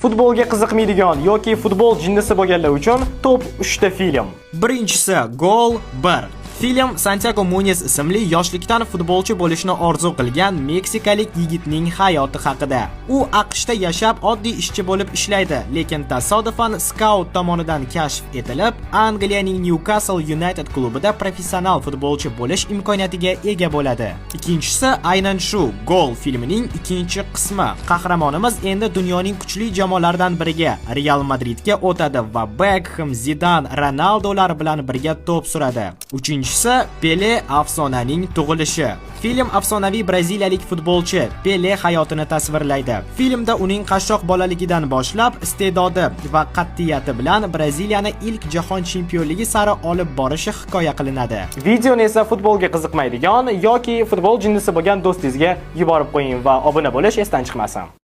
Futbolga qiziqmaydigan yoki futbol jinnisi bo'lganlar uchun top 3 ta film. Birinchisi, Gol 1. Film Santiago Muñez ismli yoshlikdan futbolchi bo'lishni orzu qilgan meksikalik yigitning hayoti haqida. U AQShda yashab, oddiy ishchi bo'lib ishlaydi, lekin tasodifan skaut tomonidan kashf etilib, Angliyaning Newcastle United klubida professional futbolchi bo'lish imkoniyatiga ega bo'ladi. Ikkinchisi aynan shu Gol filmining ikkinchi qismi. Qahramonimiz endi dunyoning kuchli jamoalaridan biriga, Real Madridga o'tadi va Beckham, Zidan, Ronaldolar bilan birga to'p suradi. Uchinchisi, Pele, afsonaning tug'ilishi. Film afsonaviy braziliyalik futbolchi Pele hayotini tasvirlaydi. Filmda uning qashshoq bolaligidan boshlab iste'dodi va qat'iyati bilan Braziliyani ilk jahon chempionligi sari olib borishi hikoya qilinadi. Videoni esa futbolga qiziqmaydigan yoki futbol jinnisi bo'lgan do'stingizga yuborib qo'ying va obuna bo'lish esdan chiqmasin.